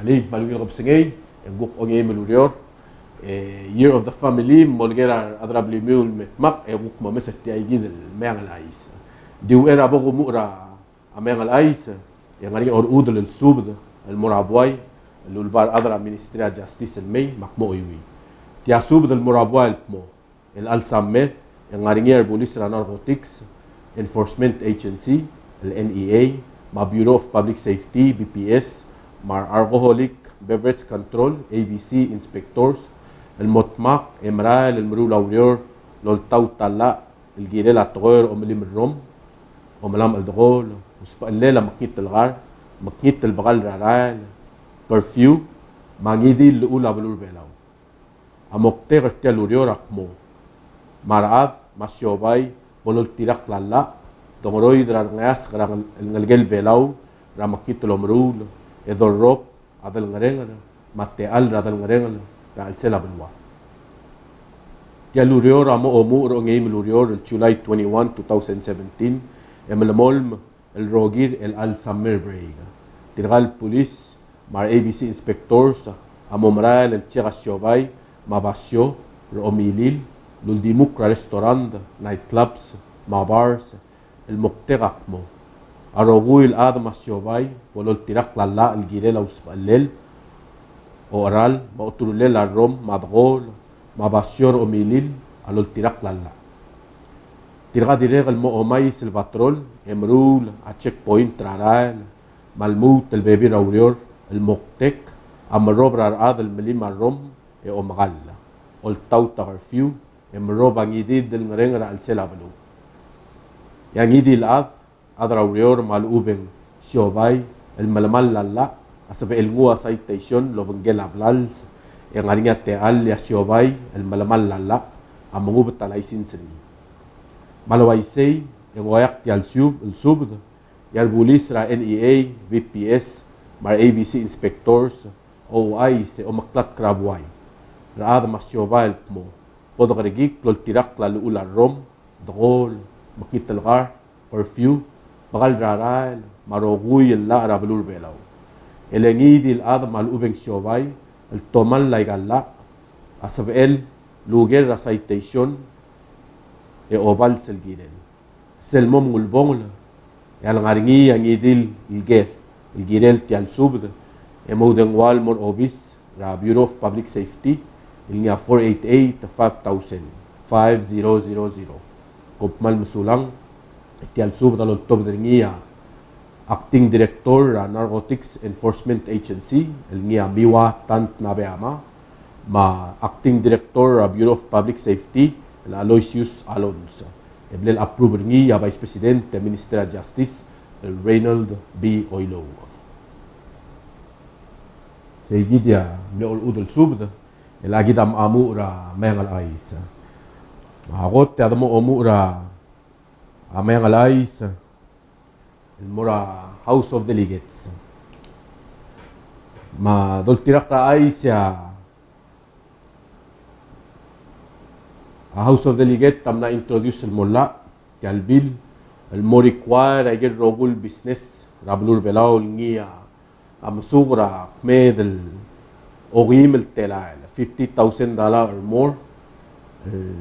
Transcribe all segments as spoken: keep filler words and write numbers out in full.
Ei, me a ungil kebesengei, e ng kuk ongeim el ureor, e, Year of the Family, molekoi er a rechad er a blimiu el me dmak, e kuk momes er tia kid el Meang el Chais. Di uchei er a bo kumuchel er a Meang el Chais, e ng ngar er ngii a orechudel el subed el mo er a buai el uleba a rechad er a Ministry er a Justice el mei me ak mo chuiuii. Tia subed el mo er a buai el kmo, el chelecha el summer, e ng ngar er ngii a rebulis er a Narcotics Enforcement Agency, el N E A, me a Bureau of Public Safety, B P S, me a re Alcoholic Beverage Control, A B C, inspectors, el mo dmak e merael el meruul a ureor el oltaut a llach el kirel a tekoi er a omelim el rom, omelam el cheldekol, usbechellel a mekngit el kar, mekngit el bekall er a rael, curfew, me a ngii di el llechul a beluu er a Belau. A moktek er tia el ureor a kmo, me a rechad me a siobai bo loltirakl a llach, dongeroid er a rengeasek er a ngel-, ngelekel Belau er a mekngit el omeruul, e dorrobed a delengerenger me a techall er a delengerenger er a chelsel a beluad. Tia el ureor a mo omuchel er a ongeim el ureor el July twenty-one, two thousand seventeen, e melemolem el rokir el chelecha el summer break. Tirka el bulis me a re A B C inspectors a mo merael el check a siobai me a basio er a omilil el uldimukl er a restaurant, night clubs, me a bars, el moktek a kmo, a rokui el chad me a siobai bo loltirakl a llach el kirel a usbechellel, ocheral, me a oterulel a rom, me a cheldekol, me a basio er a omilil a loltirakl a llach. Tirka a dirrek el mo omais el patrol e meruul a checkpoint er a rael, me a lmuut el bebil er a ureor el moktek a merrob er a rechad el melim a rom e omekall, oltaut a curfew, e merrob a ngii di el delengerenger er a chelsel a beluu. E a ngii di el chad, chad er a ureor me a lechub e ng siobai el melemall a llach, a sebechel nguu a citation el obengkel a blals, e ng ngar er ngii a techall e a siobai el melemall a llach a mengubet a license er ngii. Me a le uaisei, e ng oeak tia el sub-, el subed, e a rebulis er a N E A, B P S, me a re A B C inspectors, a ouchais e omeklatk er a buai er a chad me a siobai el kmo, bo dekerekikl el oltirakl a llechul a rom, cheldekol, mekngit el kar, curfew, bekall er a rael, me a rokui el llach er a beluu er a Belau. E le ngii di el chad me a lechub e ng siobai el tomall aika el llach, a sebechel el uker er a citation e obals el kirel. Sel mo ulebongel, e a lengar er ngii a ngii di el ker el kirel tia el subed, e mo oudengua el mo er a obis er a Bureau of Public Safety el ngii a four eight eight, five thousand, five zero zero zero. Kom kmal mesulang. Tia el subed a loltobed er ngii a Acting Director er a Narcotics Enforcement Agency el ngii a Miwa Tant Nabeyama, me a Acting Director er a Bureau of Public Safety el Aloysius Alonso. E ble el approve er ngii a Vice President e Minister er a Justice el Raynold B. Oilouch. Sei kid a mle olechudel el subed el a kid a mo omuchel er a Meang el Chais. A kot e a de mo omuchel er a Meang el Chais el mo er a House of Delegates. Me a doltirakl er a chais e a House of Delegates a mla introduce el mo llach tia el bill el mo require a ikel rokui el business er a beluu er a Belau el ngii a mesuk er a kmeed el okeim el telael, fifty thousand dollar or more, el,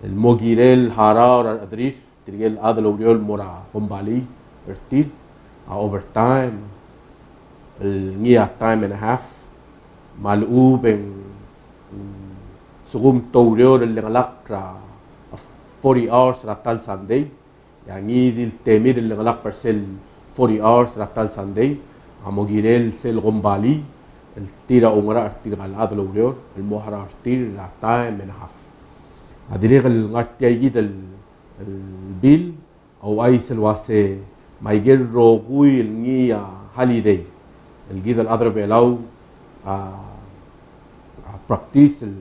el mo kirel harau er a rechederir, tirke el chad el oureor el mo er a kombalii er tir, a overtime, el ngii a time and a half, me a lechub e ng, mm, sekum te oureor el lengelakl er a forty hours er a ta el Sunday, e a ngii di el temir el lengelakl er sel forty hours er a ta el Sunday, a mo kirel sel kombalii el tir a oungerachel er tirka el chad el oureor el mo harau er tir er a time and a half. A dirrek el ngar tia kid el el bill a ouchais el uase me a ikel rokui el ngii a holiday el kid el chad er a Belau a, a practice el,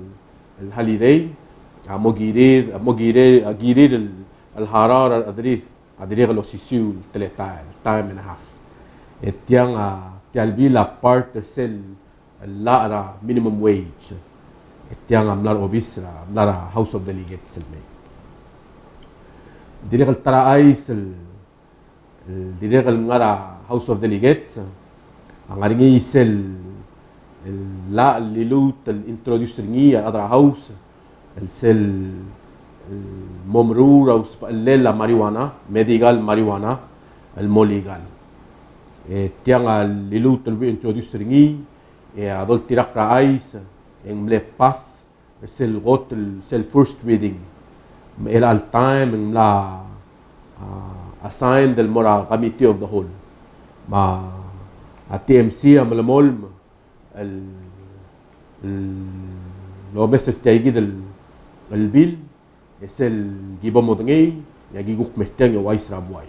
el holiday a mo kirir, a mo kirir, a kirir el, el harau er a rechederir a dirrek el osisiu el teletael, time and a half. E tiang a, tia el bill a part er sel el llach er a minimum wage. E tiang a mla er a obis er a, mla er a House of Delegates el mei. Dirrek el ta er a chais el, el dirrek el ngar er a House of Delegates a ngar er ngii sel el llach el liluut el introduce er ngii a rechad er a House, el sel, el mo meruul a usbechellel a marijuana, medical marijuana, el mo legal. E tiang a liluut el bo introduce er ngii, e a doltirakl er a chais, e ng mle pass, er sel kot el, sel first reading. Me chelecha el taem e ng mla, a, assigned el mo er a Committee of the Whole. Me a T M C a melemolem el, el omes er tia kid el, el bill, e sel ki bo modengei, e aki kuk mei er tiang e ouchais er a buai.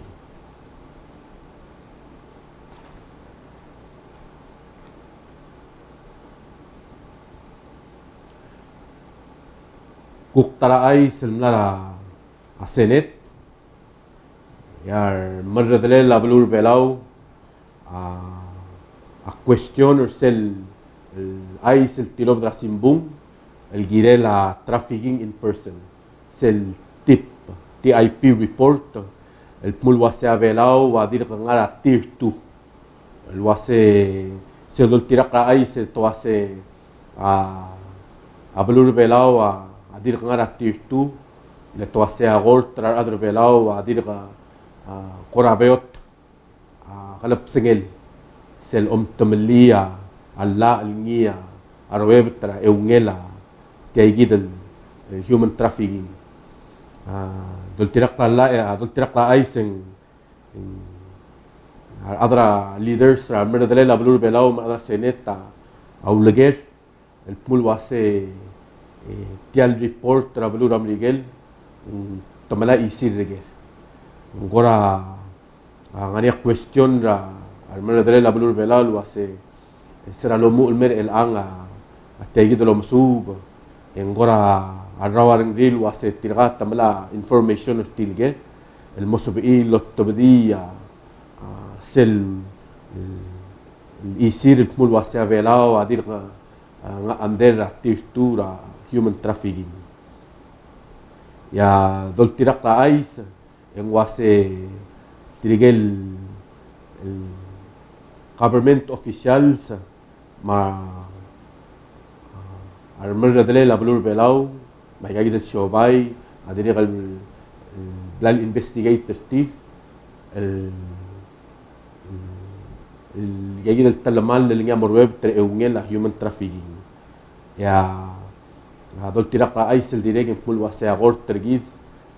Kuk ta er a chais el mla er a Senate, e a remerredelel a beluu er a Belau a, a question er sel, el chais el tilobed er a simbung, el kirel a trafficking in person, sel tip, T I P report, el dmu el uasei a Belau a dirk ngar er a tier two. El uasei, sel doltirakl er a chais e te uasei, a, a beluu er a Belau a, a dirk ngar er a tier two, le te uasei a kort er a rechad er a Belau a dirk, a, kora beot a kelebsengel sel omtemellii a llach el ngii a ruebet er a eungel a tia kid el, el human trafficking. A, doltirakl a llach, a, doltirakl a chais e ng, a rechad er a leaders er a remerredelel a beluu er a Belau me a rechad er a Senate a uleker el dmu el uasei, e, tia el report er a beluu er a Merikel, mm, te melai a chisir er ker. Ng kora, a, ngar er ngii a question er a, a remerredelel a beluu er a Belau el uasei, e, se er a lomuchel el mei er chelechang a, a tia kid el omesuub, e ng kora a rrau a rengrir el uasei tirka te melai a information er tirke el mo sebechir el otobedii a, a, sel, e, el chisir el dmu el uasei a Belau a dirk, a, ngar under er a tier two er a human trafficking. E a doltirakl a chais e ng uasei tirke el, el government officials me a, a remerredelel a beluu er a Belau me aika kid el siobai a dirrek el, el bla el investigate er tir el, el, el, aika kid el telemall el ngii a mo ruebet er a eungel a human trafficking. E a, a doltirakl a chais el dirrek e ng dmu el uasei a kort er kid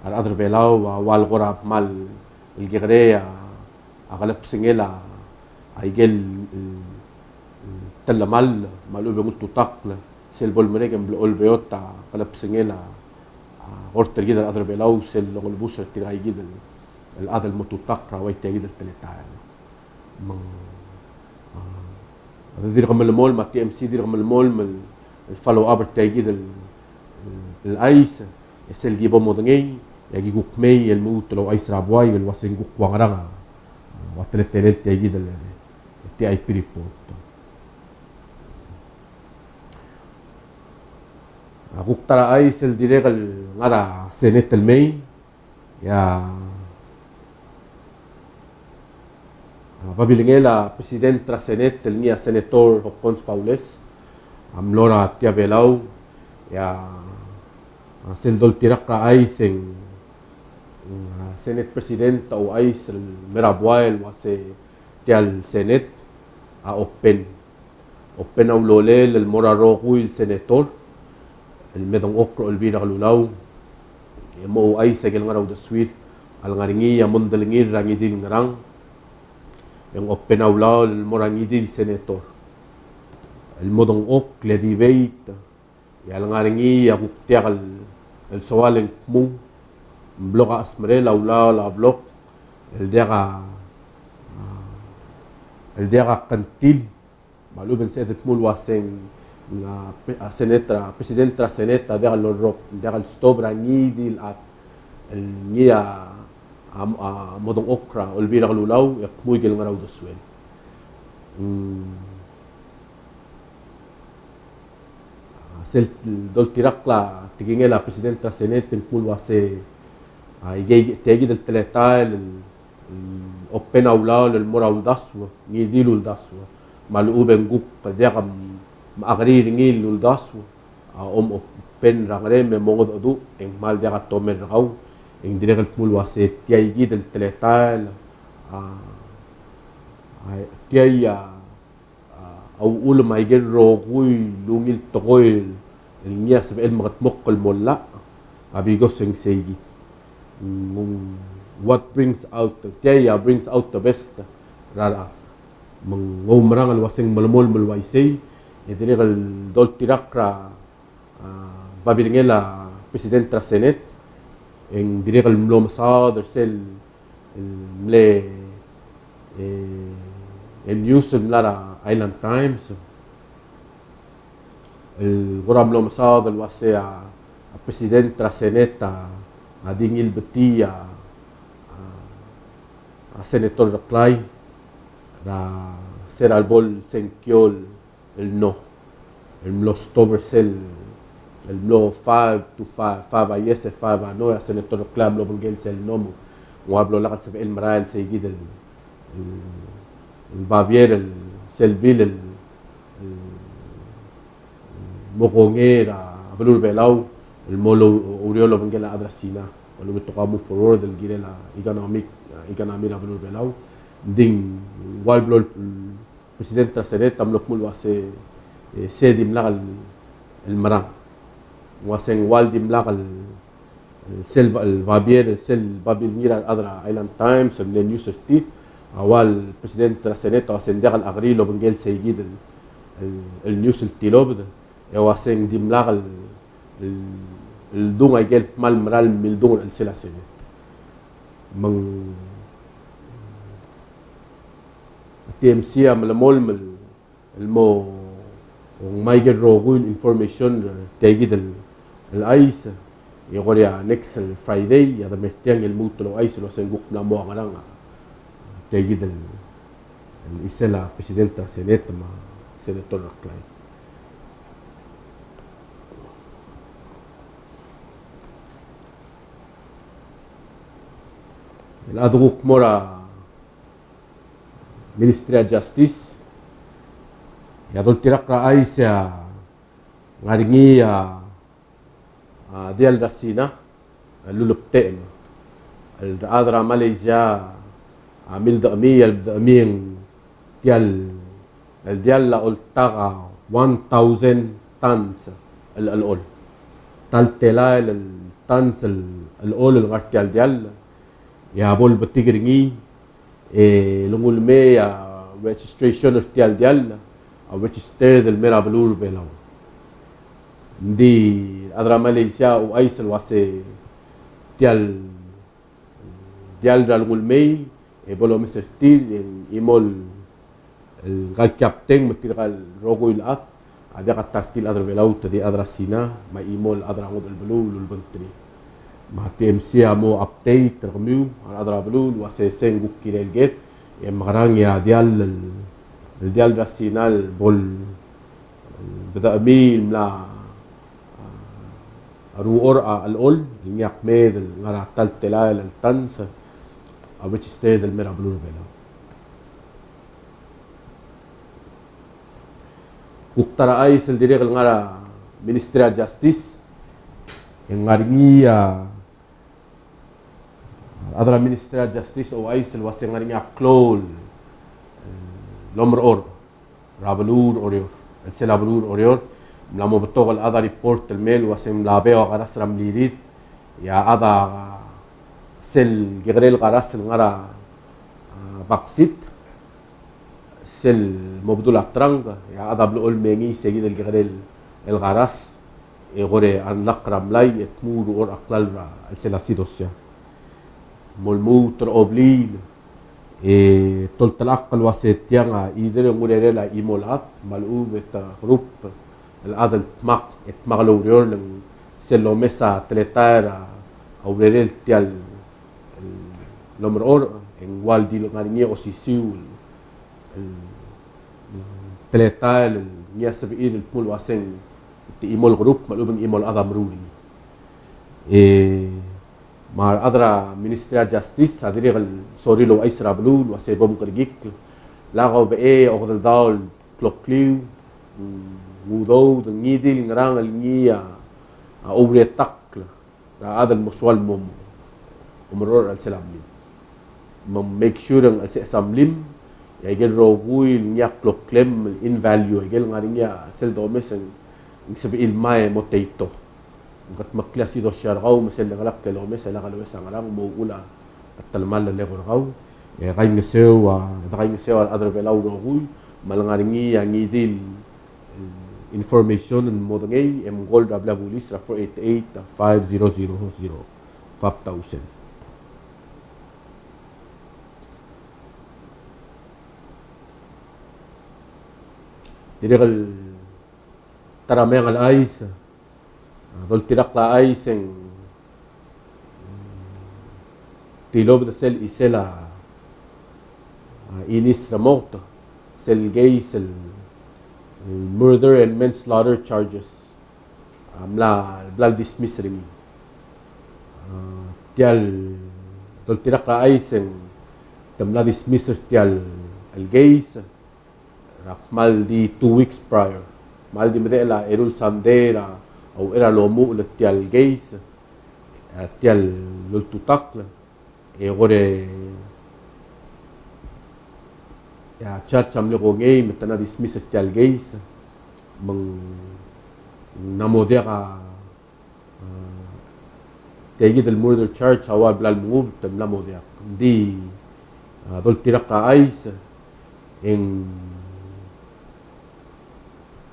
a rechad er a Belau a ua el kora kmal el kekerei a, a kelebsengel a, aike el, el, el telemall me a lechub e ng ultutakl sel bo lemerek e ng blechoel beot a kelebsengel a, a kort er kid a rechad er a Belau sel longelebus er tirka kid el, el chad el mo tutakl er a ua tia kid el teletael. Me ng, a, a dirk melemolem, me a T M C a dirk melemolem el, el follow up er tia kid el, el, el chais, e sel ki bo modengei, e aki kuk mei el lmuut el ouchais er a buai el uasei ng kuk ua ngerang a, a, ua teletelel tia kid el, el T I P report. A kuk ta er a chais el dirrek el ngar er a Senate el mei, e a, a babilngel a president er a Senate el ngii a Senator Hokkons Baules a mlo er tia Belau, e a, a sel doltirakl er a chais e ng, a Senate president a ouchais el mei er a buai el uasei tia el Senate a open. Open a ulolel el mo er a rokui el senator el medengchokl er a Olbiil er a Kelulau e mo ouchais aike el ngar er a uldesuir a lengar er ngii a mondai el ngii er a ngii di el ngerang. E ng open a ulaol el mo er a ngii di el senator el modengchokl e debate, e a lengar er ngii a kuk diak el, el soal e ng kmung. Ng blok a chesmerel a ulaol a blok el diak a, el diak a kngtil. Me a lechub e ng sebeched el dmu el uaseng a, a Senate, a president er a Senate a diak el lorrok, diak el stop er a ngii di el chad el ngii a, a, a modengchokl er a Olbiil er a Kelulau e kmu aike el ngar er a uldesuel. Mm. A sel doltirakl a tekingel a president er a Senate e ng kmu el uasei, a, aike, tia kid el teletael el, el open a ulaol el mo er a uldasu, ngii di el uldasu. Me a lechub e ng kuk diak a, me a kerir er ngii el uldasu a omopen er a ngerem e mongedecheduch e ng kmal diak a tomel er kau, e ng dirrek el dmu el uase tia kid el teletael a, a, tia a a uchul me aike el rokui el ungil tekoi el ngii a sebechel el mekedmokl el mo llach a because e ng sei kid. Mm, what brings out, tia a brings out the best er a rechad. Me ng oumerang el uase ng melemolem el uaisei, e dirrek el doltirakl er a a, babilngel a President er a Senate, e ng dirrek el mlo mesaod er sel, el mle, e, el news el mla er a Island Times, el kora mlo mesaod el uase a, a President er a Senate a, a di ngilbetii a, a, a Senator Reklai er a, se er a lebo el sengkio el el no. El mlo stop er sel, el mlo five to five, five a yes e five a no, e a Senator Reklai a mlo obengkel sel no, me ng ua blo lak el sebechel el merael sei kid el, el, el babier, el, sel bill, el, el, el mo kongei er a beluu er a Belau, el mo oureor el obengkel a chad er a Sina. Me a lechub e te ko move forward el kirel a economic, a, economy er a beluu er a Belau. Ng di ng ua blo el President er a Senate a mlo dmu el uase, e, se dimlak el, el merang. Ng uase ng ua dimlak el, el sel ba-, el babier, sel babilngir a rechad er a Island Times, el mle news er tir, a ua el President er a Senate a uase ng diak el agree el obengkel sei kid el, el, el news el tilobed, e uase ng dimlak el, el, el dung aike el kmal mera el mildung er a chelsel a Senate. Me ng T M C a melemolem el, el mo ngmai aike el rokui el information er tia kid el, el chais, e kora next el Friday, e a de mer tiang e lmuut el ouchais el uase ng kuk mla mo ngerang a tia kid el, el chisel a President er a Senate me a Senator Reklai. El chad el kuk mo er a Ministry of Justice, e a doltirakl er a chais a ngar er ngii a, a, diall er a Sina el lulebdechem el rechad er a Malaysia a mildechemii, el mildechemii ng tial, el diall a oltak a one thousand tons el, el chelechol. Tal telael el tons el, el chelechol el ngar tial diall, e a bo lebetik er ngii, e lenguu el mei a registration er tial diall a register el mer a beluu er a Belau. Ng di a rechad er a Malaysia a ouchais el uase tial diall er a lenguu el mei, e bo lomes er tir, e ng chimo el el ngar el captain me tirka el rokui el chad, a diak a ta er tir el chad er a Belau, te di chad er a Sina, me a chimo el chad er a ngodech el beluu el ulebengterir. Me a T M C a mo update er kemiu, a rechad er a beluu, el uase se ng kuk kirel ker, e mekerang e a diall el, el diall er a Sina el bo el, el bedechemii el mla, a, a ruchorech a chelechol, el ngii a kmeed el ngar er a tal telael el tons, a register el mer a beluu er a Belau. Kuk ta er a chais el dirrek el ngar er a Ministry of Justice, e ng ngar er ngii a, a rechad er a Ministry of Justice a ouchais el uase ng ngar er ngii a klou el, el omerechorech er a beluu er Oreor. El sel a beluu er Oreor, mla mo betok el chad a report el mei el uase ng mla beot a karas er a mlirir, e a chad a sel kekerel karas el ngar er a, a, backseat, sel mo bedul a trunk, e a chad a blechoel el mengiis e kid el kekerel el karas, e kora unlock er a mlai, e dmu ruchorech a klalo er a chelsel a sidosia. Mo lmuut er a obliil, e toltelechakl el uase tiang a either ng urerel a chimo el chad, me a lechub e te group el chad el dmak, e dmak el oureor el ng sel lomes a teletael er a urerel tial el omerechorech, e ng ua di ngar er ngii a osisiu el, el teletael el ngii a sebechir el dmu el uase ng te chimo el group me a lechub e ng chimo el chad a meruul er ngii. E me a rechad er a Ministry of Justice a dirrek el sorir el ouchais er a beluu el uase bo mkerekikl, lak a obechei a okedeldaol el klokliu, mm, ng udoud, ngii di el ngerang el ngii a, a ouretakl er a chad el mo soal el mo, mo merechorech er a chelsel a blim. Me ng make sure ng chelsel a blim, e a ikel rokui el ngii a kloklem el invalue, a ikel ngar er ngii a sel domes e ng sebechir el mei e mo teito. Ng kudmeklii a sidosia er kau me sel dengelakl el omes e lak el omes a ngerang, mo uchul a telemall el eko er kau. E kaingeseu a, e dekaingeseu a rechad er a Belau el rokui, me a lengar er ngii a ngii di el information el modengei, e mcall er a blil a bulis er a four eight eight, five zero zero zero, five thousand. Dirrek el ta er a meang el chais, a doltirakl a chais e ng tilobed er sel chisel a, a Inis Remoket, sel case el, el murder and manslaughter charges. A mla, bla el dismiss er ngii. A, tia el doltirakl a chais e ng te mla dismiss er tia el case er a kmal di two weeks prior. Kmal di medechel a eru el sandei er a uchei er a lomuchel er tia el case, a tia el oltutakl, e kora, e a judge a mle kongei me te mla dismiss er tia el case, me ng mla mo diak a A, tia kid el murder charge a ua bla el mengubet e mla mo diak. Ng di, a, doltirakl a chais, e ng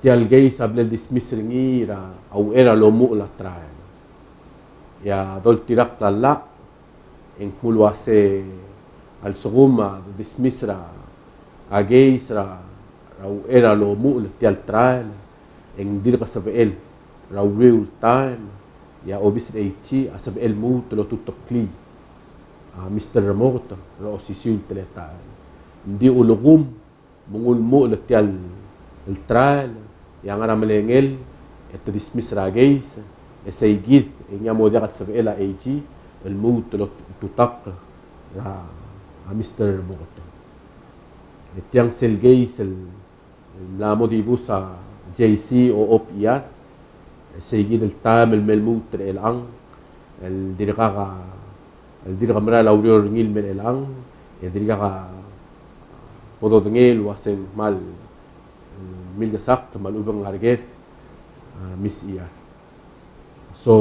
tia el case a bla el dismiss er ngii er a uchei er a lomuchel a trial. E a doltirakl a llach, e ng kmo el uase a lsekum a dismiss er a case er a, er a uchei er a lomuchel er tia el trial, e ng dirk sebechel er a uriul el taem, e a obis er a AG a sebechel lmuut el otuteklii a Mister Remoket er a osisiu el teletael. Ng di ulekum me ng ulemuchel er tia el trial, e a ngar er a melengel e te dismiss er a case, e sei kid e ng mo diak el sebechel a AG el lmuut el otutakl er a, a Mister Remoket. E tiang sel case el, el mla mo dibus a JC Ochob Iyar, e sei kid el taem el me lmuut er chelechang, el dirkak a, el dirk merael a ureor er ngii el me er chelechang, e dirkak a bo dodengei el uase ng kmal, e, milkesakl me a lechub e ng ngar er ker, a, Miss Iyar. So,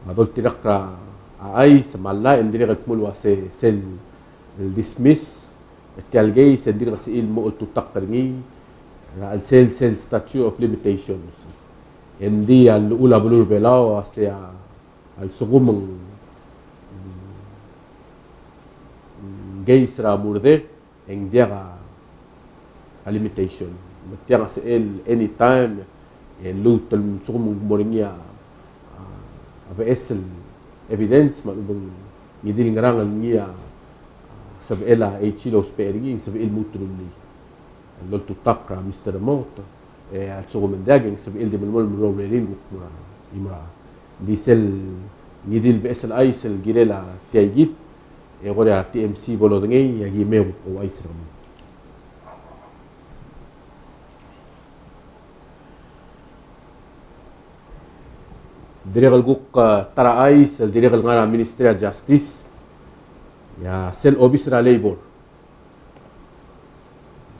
a doltirakl a chais me a llach e ng dirrek el kmo el uase sel dismiss er tia el case e ng dirk sebechir el mo oltutakl er ngii er a chelsel sel statute of limitations. E ng di a llechul a beluu er a Belau a se a lsekum ng, mm, case er a murder, e ng diak a limitation. Me tiang a sebechel anytime, e lluut el lsekum ng mo er ngii a, a, a beches el evidence, me a lechub e ng ngii di el ngerang el ngii a, a, sebechel a AG el ousbech er ngii, e ng sebechir el lmuut el rullii el oltutakl er a Mister Remoket, e a lsekum ng diak e ng sebechir el di melemolem el mo er a urerir el kuk mo er a, di mo er a. Ng di sel ngii di el beches el chais el kirel a tia kid, e kora TMC bo lodengei, e aki mei e ouchais er kemiu. Dirrek el kuk, e, ta er a chais el dirrek el ngar er a Ministry of Justice, e a sel obis er a Labor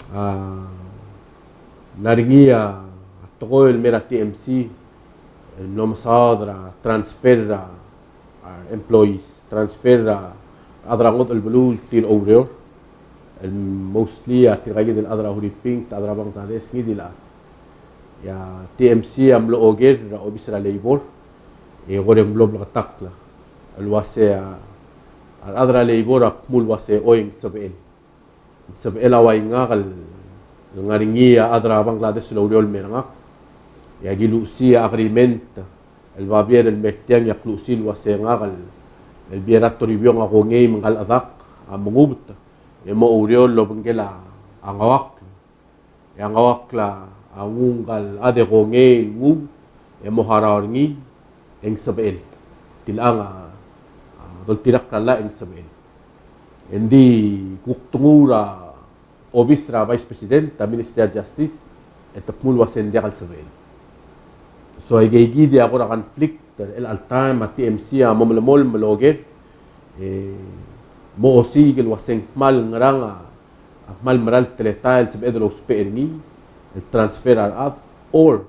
a, ng ngar er ngii a tekoi el mei er a TMC el mlo mesaod er a transfer er a, a, employees, transfer er a rechad er a ngodech el beluu el tir a oureor, el mostly a tirka kid el chad er a Huriping, chad er a Bangladesh, ngii di el chad. E a TMC a mlo oker er a obis er a Labor, e kora ng mlo bleketakl el uase a, a rechad er a Labor a kmo el uase choi, ng sebechel. Sebechel a ua ngak el ngar er ngii a chad er a Bangladesh el oureor el me er ngak, e aki luchesii a agreement el babier el mer tiang, e ak luchesii el uase ngak el, el bla er a toribiong a kongei me ngka el chedak a mengubet e mo oureor el obengkel a ngauakl. E a ngauakl a nguu ngka el chad e kongei el nguu e mo harau er ngii, e ng sebechel. Tilechang a, a, doltirakl a llach e ng sebechel. E ng di kuk denguu er a obis er a Vice President, a Ministry of Justice, e te kmo el uase ng diak el sebechel. So aikeikid a kora conflict er chelecha el taem a TMC a mo melemolem el oker, e mo osiik el uase ng kmal ngerang a, a kmal mera el teletael el sebeched el ousbech er ngii el transfer a rechad, or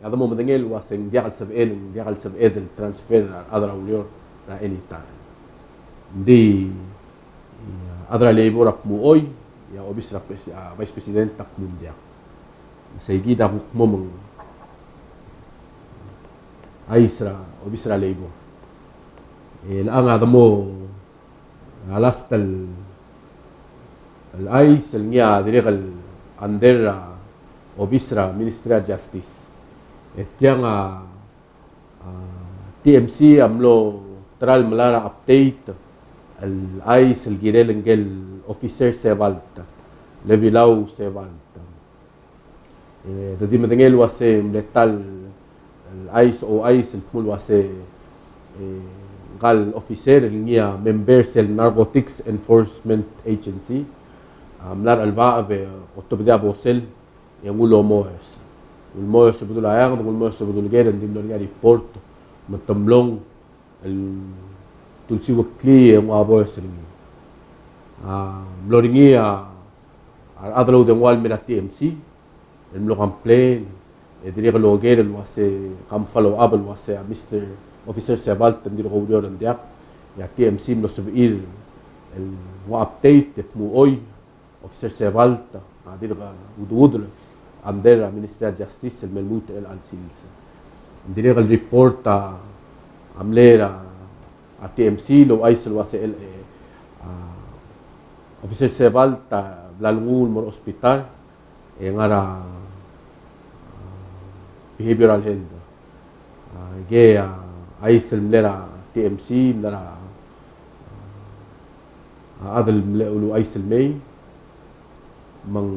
e a de mo medengei el uase ng diak el sebechel, ng diak el sebeched el transfer a rechad er a ureor er a anytime. Ng di, e a chad er a Labor a kmo choi, e a obis er a pres-, a Vice President a kmo ng diak. Seikid a kuk mo meng chais er a obis er a Labor. E chelechang a de mo a last el, el chais el ngii a dirrek el under a obis er a Ministry of Justice. E tiang a, a TMC a mlo try el melai er a update el chais el kirel ngike el Officer Sebalt, Levilau Sebalt. E, te di medengei el uase mle ta el chais, ouchais el kmo el uase, e, ngka el officer el ngii a member sel Narcotics Enforcement Agency a mla er a chelebacheb e otobedii a bosel e nguu el omoes. Nguu el omoes el bedul a eanged, nguu el omoes el bedul ker, e ng di mlo er ngii a report me te mlong el dulsiueklii e nguu a boes er ngii. A mlo er ngii a, a rechad el oudengua el mei er a TMC el mlo complain, e dirrek el oker el uase kom follow up el uase a Mister Officer Sebalt ng dirk oureor er a diak, e a TMC a mlo sebechir el nguu a update e kmo choi, Officer Sebalt a dirk ududel under a Ministry of Justice el me lmuut er chelecha el sils. Ng dirrek el report a, a mle er a, a TMC el ouchais el uase el, e, a, Officer Sebalt a bla lenguu el mo er a hospital e ngar er a, a, behavioral health. A, ngii a chais el mle er a TMC, mle er a, a, chad el mle uluuchais el mei, me ng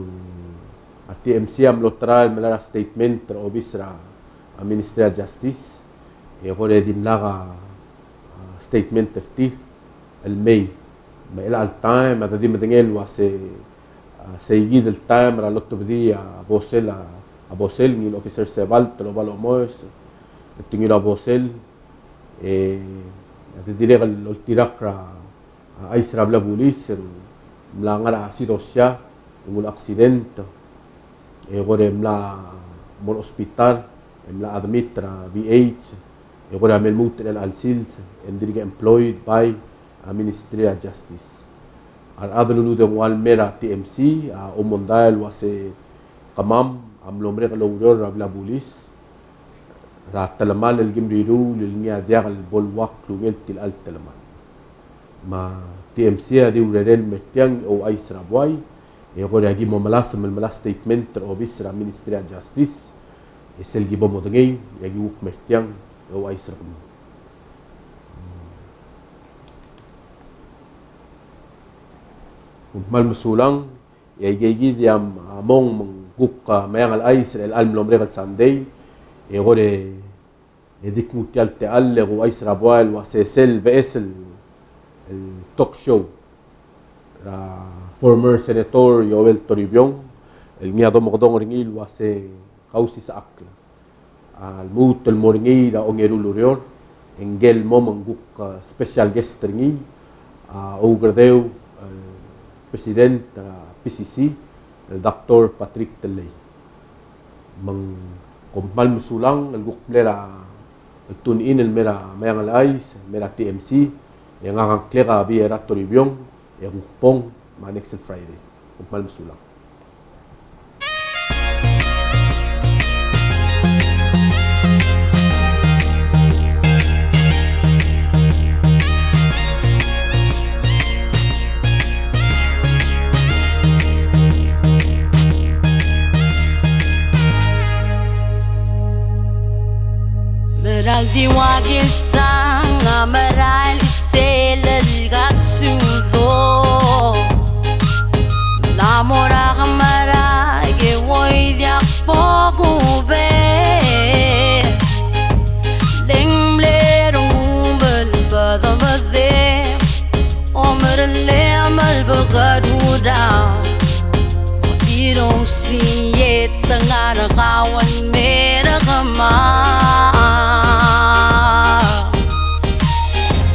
a TMC a mlo try el melai er a statement er a obis er a, a Ministry of Justice, e kora dimlak a, a, statement er tir el mei. Me chelecha el taem a te di medengei el uase, a, seikid el taem er a lotobedii a bosel, a, a bosel ngii el Officer Sebalt el oba el omoes, e te ngii a bosel, e a te dirrek el oltirakl er a, a, chais er a blil a bulis, e ng mla ngar er a sidosia, e nguu el accident, e kora mla mo er a hospital, e mla admit er a VH, e kora me lmuut er chelecha el sils, e ng dirk employed by a Ministry of Justice. A rechad el uludengua el mei er a TMC a oumondai el uase kemam a mlo merek el oureor er a blil a bulis er a telemall el kim riruul el ngii a diak el bo lua klungel tia el telemall. Me a TMC a di urerel el mer tiang e ouchais er a buai, e kora ki mo melasem el melai a statement er a obis er a Ministry of Justice, e sel ki bo modengei, e aki kuk mer tiang e ouchais er kemiu. Kom kmal mesulang, e aikeikid a mong me ng kuk, a, meang el chais er chelecha el mlo merek el Sunday, e kora e di kmu tia el techall e kuk ouchais er a buai el uase sel beches el, el talk show er a former Senator Joel Toribiong, el ngii a domekedong er ngii el uase Kausisechakl a lmuut el mo er ngii er a ongeru el ureor, e ngike el mo me ng kuk, a, special guest er ngii, a, Oukerdeu, e, President er a PCC, el Doctor Patrick Tellei. Me ng kom kmal mesulang el kuk mle er a, el tune in el mei er a Meang el Chais, mei er a TMC, e ngak a ngklek a Bie er a Toribiong, e kuk bong me a next Friday. Kom kmal mesulang. Mera el di ua kesang a mera el sel el katsudo. Ng mo er a kemerael e ke uai diak bo kubes. Le ng mle rengum el bedemedem, omerellem el bekerudam. Mo tir Osiet a ngar er kau el mer kemam.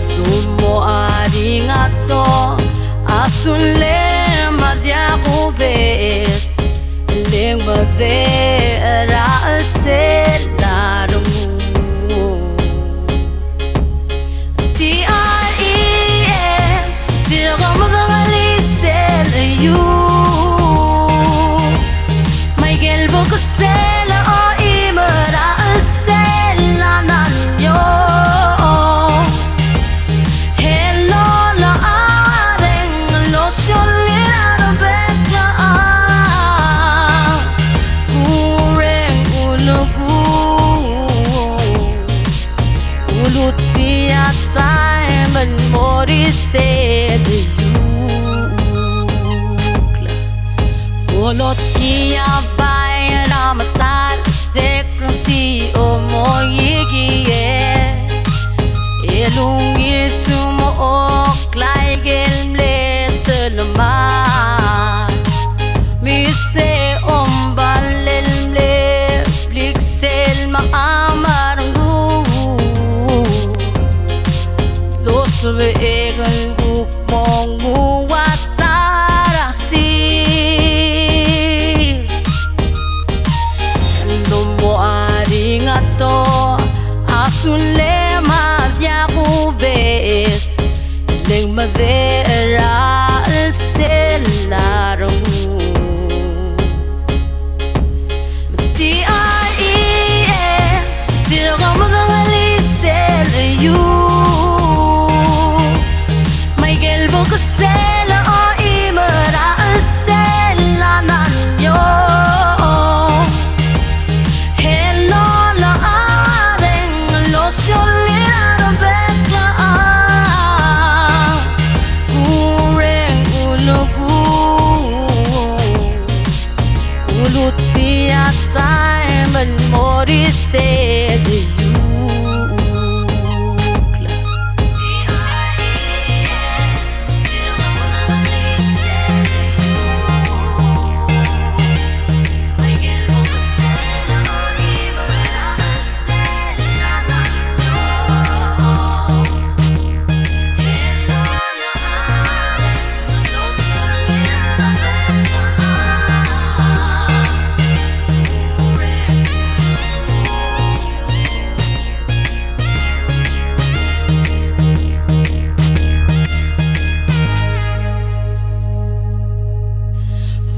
Te mo er ngii a to a sulem a diak kubes, le ng mederar er sel larengum. T R E S, dirk medengelii sel iou. Michael Bukesel a oimera er sel ngar er eou. Hello, la areng, losiolir a rebek a. Kureng ulekuu. Ulutii a taem el mo er sel iou. Kolotii a bai er a metal, sek rengsiu mo ikie. E lungil sumok aikel mle telemall. Me se ombal el mle blik sel mecham a renguk. Losebechek el kuk mo nguu a ta er a sils. Ng mo er ngii a to a sulem a diak kubes, le ng mederar er sel larengum. T R E S, dirk medengelii sel iou. Michael Bukesel a oimera er sel ngar er eou. Hello, la areng, losiolir a rebek a. Kureng ulekuu. Ulutii a taem el mo er sel iou.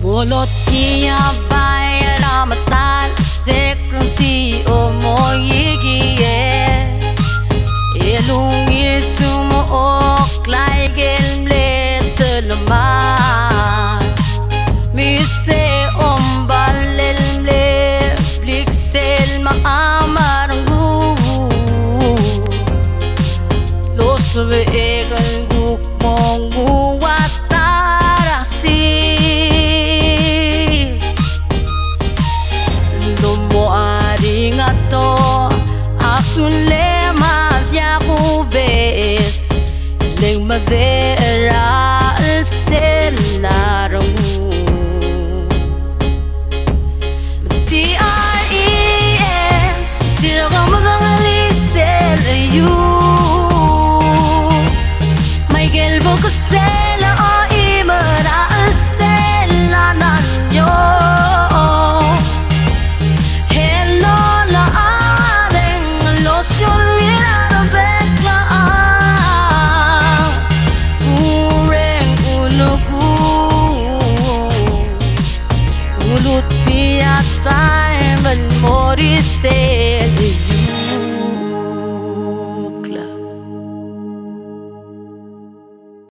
Kolotii a bai er a metal, sek rengsiu mo ikie. E lungil sumok aikel mle telemall. Me se ombal el mle blik sel mecham a renguk. Losebechek el kuk mo nguu a ta er a sils. Ng mo er ngii a to a sulem a diak kubes, le ng mede